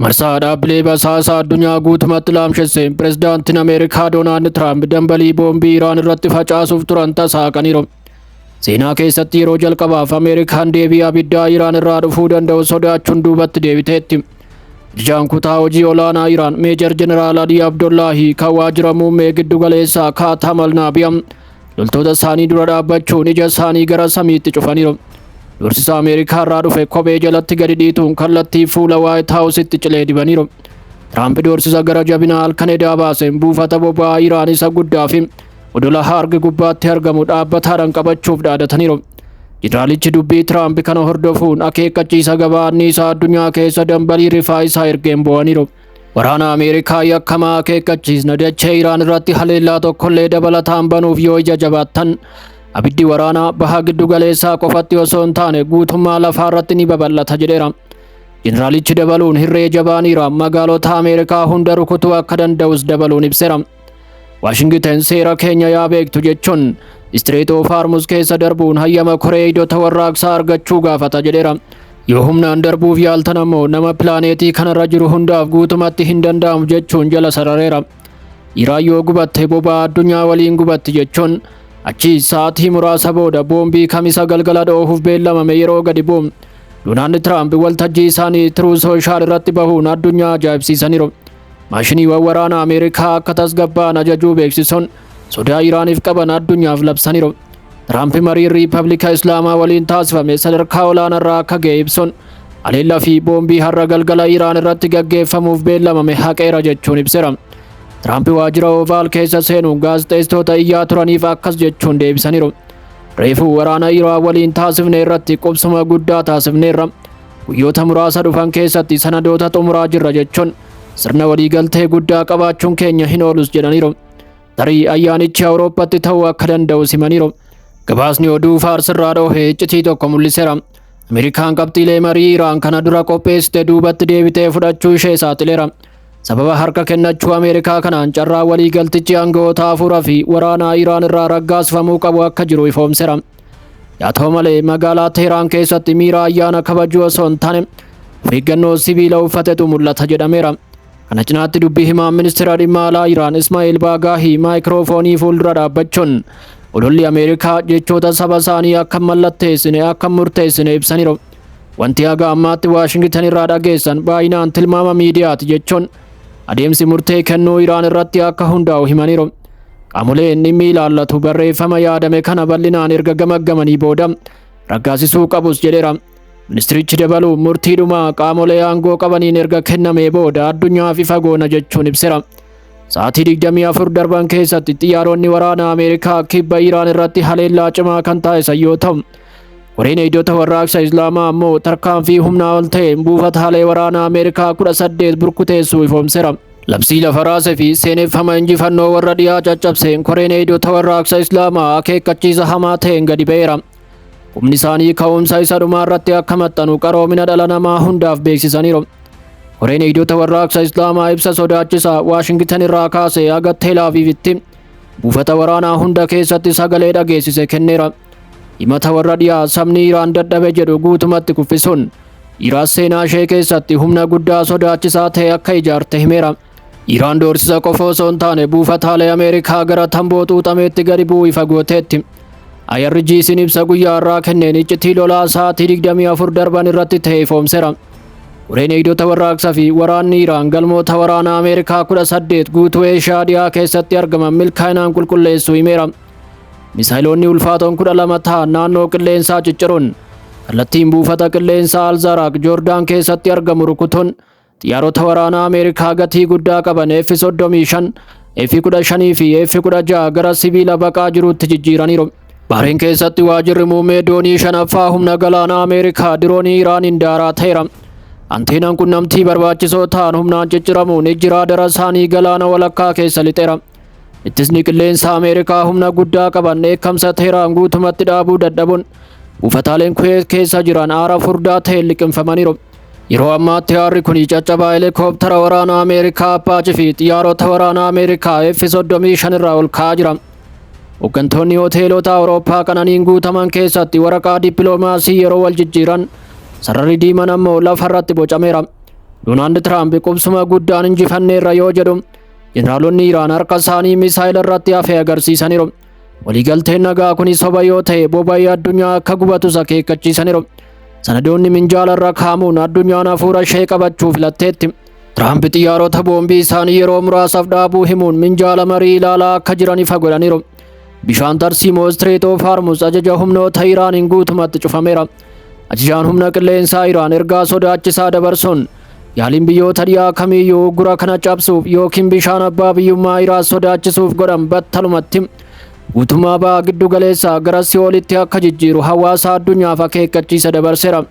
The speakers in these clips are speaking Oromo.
Marsaa dhaabbilee basaasaa addunyaa guutumatti laamshesseen pirezidaantiin Ameerikaa Doonaald Tiraamp dambalii boombii Iraan irratti facaasuuf turan tasaaqaniiru. Seenaa keessatti yeroo jalqabaaf Ameerikaan deebii abiddaa Iraan irraa dhufuu danda'u sodaachuun duubatti deebiteetti. Ajajaan kutaa hojii olaanaa Iraan Meejar Jeneraal Alii Abdullaahii kan waajjira muummee giddu galeessaa Kaatam Alnaabiyam loltoota isaanii dura dhaabbachuun ija isaanii gara samiitti cufaniiru. Doorsisa Ameerikaa irraa dhufe kophee jalatti gadi dhiituun kallattii fuula Waayit Haawusitti cilee dibaniiru. Tiraamp doorsisa gara jabinaa halkan edaa baaseen buufata boba'aa Iraan isa guddaa fi odola Haarg gubbaatti argamu dhaabbataadhaan qabachuuf dhaadataniiru. Jeneraalichi dubbii Tiraamp kana hordofuun akeekkachiisa gabaa anniisaa addunyaa keessa dambalii rifaa isaa ergeen bo'aniiru. Waraana Ameerikaa yakkamaa akeekkachiisna, dachee Iraan irratti haleellaa tokkollee dabalataan banuuf yoo ija jabaattan abiddi waraanaa baha giddu galeessaa qofatti osoo hin taane guutummaa lafaa irratti ni babal'ata jedheera. Jeneraalichi dabaluun hirree jabaan Iraan magaalota Ameerikaa hunda rukutuu akka danda'us dabaluun ibseera. Waashingiten seera keenya yaa beektu jechuun Strait of Hormuz keessa darbuun hayyama koree eegdota warraaqsaa argachuu gaafata jedheera. Yoo humnaan darbuuf yaaltan ammoo nama pilaaneetii kanarra jiru hundaaf guutumatti hin danda'amu jechuun jala sarareera. Iraan yoo gubatte boba'aa addunyaa waliin gubatti jechuun achi sa'aatii muraasa booda boombii Kamisa galgala dhoohuuf beellamame yeroo gadi bu'u Doonaald Tiraamp waltajjii isaanii Truth Social irratti bahuun addunyaa ajaa'ibsiisaniiru. Maashiniiwwan waraana Ameerikaa akka tasgabbaa'an ajajuu beeksisuun sodaa Iraaniif qaban addunyaaf labsaniiru. Tiraamp mariin Riippablika Islaamaa waliin taasifame sadarkaa olaanaarraa akka ga'e ibsuun haleellaa fi boombii har'a galgala Iraan irratti gaggeeffamuuf beellamame haqeera jechuun ibseera. Tiraamp waajjira Ovaal keessa seenuun gaazexeessitoota iyyaa turaniif akkas jechuun deebisaniiru. Reefuu waraana Iraan waliin taasifne irratti qubsuma guddaa taasifneerra. Guyyoota muraasa dhufan keessatti sanadoota xumuraa jirra jechuun sirna waliigaltee guddaa qabaachuun keenya hin oolus jedhaniiru. Tarii ayyaanichi Awurooppaatti ta'uu akka danda'u simaniiru. Gabaasni oduu Faarsirraa dhoohe iccitii tokko mul'iseera. Ameerikaan qabxiilee marii Iraan kana dura qopheessite duubatti deebitee fudhachuu ishee saaxileera. Sababa harka kennachuu Ameerikaa kanaan carraa waliigaltichi aangawoota hafuuraa fi waraanaa Iraan irraa raggaasifamuu qabu akka jiru ifoomseera. Yaa ta'u malee, magaalaa Teheraan keessatti miira ayyaana kabajuu osoo hin taane of eeggannoo sibiila uffatetu mul'ata jedhameera. Kana cinaatti dubbii himaan ministeera dhimma alaa Iraan Ismaa'eel Baagaahii maayikiroofoonii fuuldura dhaabbachuun ololli Ameerikaa jechoota saba isaanii akka mallatteessine akka murteessine ibsaniiru. Wanti haga ammaatti Waashingtan irraa dhageessan baay'inaan tilmaama miidiyaati jechuun adeemsi murtee kennuu Iraan irratti akka hundaa'u himaniiru. Qaamoleen dhimmi ilaallatu barreeffama yaadame kana bal'inaan erga gamaggamanii booda raggaasisuu qabus jedheera. Ministirichi dabaluun murtiidhuma qaamolee aangoo qabaniin erga kennamee booda addunyaaf ifa goona jechuun ibseera. Sa'aatii 24 darban keessatti xiyyaaronni waraanaa Ameerikaa kibba Iraan irratti haleellaa cimaa kan taasisan yoo ta'u, koreen eegdota warraaqsa Islaamaa ammoo tarkaanfii humnaa ol ta'een buufataalee waraanaa Ameerikaa 18 burkuteessuu ifoomseera. Labsii lafa raase fi seeneffama injifannoo warra dhiyaa caccabseen koreen eegdota warraaqsa Islaamaa akeekkachiisa hamaa ta'een gadi ba'eera. Humni isaanii ka'umsa isa dhumaa irratti akka maxxanu qaroomina dhala namaa hundaaf beeksisaniiru. Koreen eegdota warraaqsa Islaamaa ibsa sodaachisaa Waashingitan irraa kaasee haga Tel Aviivitti buufata waraanaa hunda keessatti sagalee dhageessise kenneera. Himata warra dhiyaa sabni Iraan dadhabe jedhu guutumatti kuffisuun Iraan seenaa ishee keessatti humna guddaa sodaachisaa ta'e akka ijaarte himeera. Iraan doorsisa qofa osoo hin taane buufataalee Ameerikaa gara tamboo xuuxameetti gadi bu'uu ifa gooteetti. IRGC'n ibsa guyyaa har'aa kenneen iccitii lolaa sa'aatii 24 darban irratti ta'e ifoomseera. Koreen eegdota warraaqsa fi waraanni Iraan galmoota waraanaa Ameerikaa 18 guutuu Eeshiyaa dhiyaa keessatti argaman milkaa'inaan qulqulleessuu himeera. Misaayiloonni ulfaatoon 12 ta'an naannoo qilleensaa cicciruun kallattiin buufata qilleensaa Alzaraaq Joordaan keessatti argamu rukutuun xiyyaarota waraanaa Ameerikaa gatii guddaa qaban F-35, F-15 fi F-16 gara sibiila baqaa jiruutti jijjiiraniiru. Bahreen keessatti waajirri muummee doonii shanaffaa humna galaanaa Ameerikaa diroonii Iraaniin daaraa ta'eera. Anteenaan qunnamtii barbaachisoo ta'an humnaan cicciramuun ijji raadara isaanii galaana walakkaa keessa lixeera. Ittisni qilleensa Ameerikaa humna guddaa qaban dheekkamsa Teheraan guutumatti dhaabuu dadhabuun buufataaleen Kuweet keessa jiran aara furdaa ta'een liqimfamaniiru. Yeroo ammaatti aarri kun caccabaa helikooптara waraanaa Ameerikaa Apache fi xiyyaarota waraanaa Ameerikaa F-35 irraa ol ka'aa jira. Hooggantoonni hoteelota Awurooppaa qananiin guutaman keessatti waraqaa dippiloomaasii yeroo wal jijjiiran sararri diimaan ammoo lafa irratti bocameera. Doonaald Tiraamp qubsuma guddaan injifanneerra yoo jedhu, jeneraalonni Iraan harka isaanii misaayila irratti hafe agarsiisaniiru. Waliigalteen nagaa kun soba yoo ta'e boba'ii addunyaa akka gubatus akeekkachiisaniiru. Sanadoonni minjaala irra kaa'amuun addunyaan hafuura ishee qabachuu filatteetti. Tiraamp xiyyaarota boombii isaanii yeroo muraasaaf dhaabuu himuun minjaala marii ilaalaa akka jiran ifa godhaniiru. Bishaan tarsiimoo Strait of Hormuz ajaja humnoota Iraaniin guutumatti cufameera. Ajajaan humna qilleensaa Iraan ergaa sodaachisaa dabarsuun yaaliin biyyoota dhiyaa kamiiyyuu uggura kana cabsuuf yookiin bishaan abbaa biyyummaa Iraan sodaachisuuf godhan battalumatti guutummaa ba'a giddu galeessaa gara si'oolitti akka jijjiiru hawaasa addunyaaf akeekkachiisa dabarseera.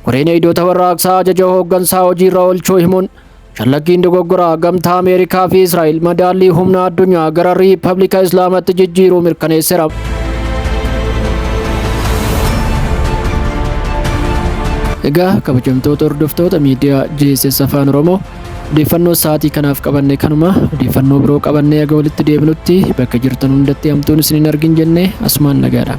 Koreen eegdota warraaqsaa ajaja hooggansaa hojiirra oolchuu himuun shallaggiin dogoggoraa gamtaa Ameerikaa fi Israa'el madaallii humna addunyaa gara Riippablika Islaamatti jijjiiruu mirkaneesseera. Egaa kabajamtoota hordoftoota miidiyaa JSS Afaan Oromoo, odeeffannoo sa'aatii kanaaf qabanne kanuma. Odeeffannoo biroo qabannee aga walitti deebinutti bakka jirtan hundatti hamtuun isin hin argin jennee asumaan nagaadha.